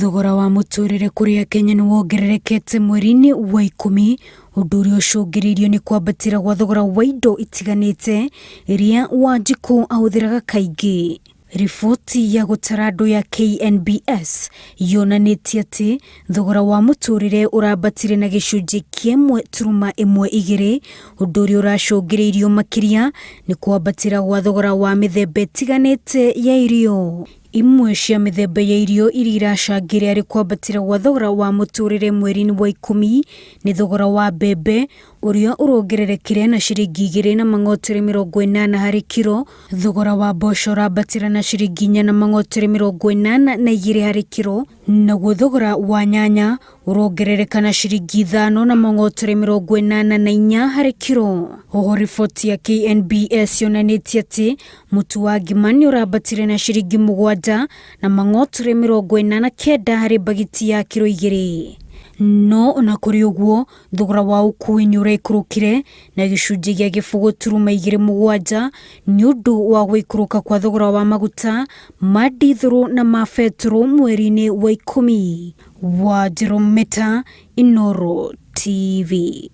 Thogora wa mũtũrĩre kũrĩ Akenya nĩ wongererekete mweri-inĩ wa ikũmi, ũndũ ũrĩa ũcũngĩrĩirio nĩ kwambatĩra gwa thogora wa indo itiganĩte iria Wanjikũ ahũthĩraga kaingĩ. Riboti ya gũtara andũ ya KNBS yonanĩtie atĩ thogora wa mũtũrĩre ũrambatire na gĩcunjĩ kĩa 1.12, ũndũ ũrĩa ũracũngĩrĩirio makĩria nĩ kwambatĩra gwa thogora wa mĩthemba ĩtiganĩte ya irio. Imwe cia mĩthemba ya irio iria iracangĩra harĩ kwambatĩra gwa thogora wa mũtũrĩre mweri-inĩ wa ikũmi nĩ thogora wa mbembe ũrĩa ũrongererekire na ciringi 2.80 harĩ kiro, thogora wa mboco ũrambatĩra na ciringi 4.82 harĩ kiro, naguo thogora wa nyanya ũrongerereka na ciringi 5.84 harĩ kiro. Oho riboti ya KNBS yonanĩtie atĩ mũtu wa ngima nĩ ũrambatire na ciringi 7.49 harĩ mbagiti ya kiro 2. No ona kũrĩ ũguo, thogora wa ũkuui nĩ ũraikũrũkire na gĩcunjĩ gĩa 0.27 nĩ ũndũ wa gũikũrũka kwa thogora wa maguta ma ndithũrũ na ma betũrũ mweri-inĩ wa ikũmi. Wanjerũ Meta, Inooro TV.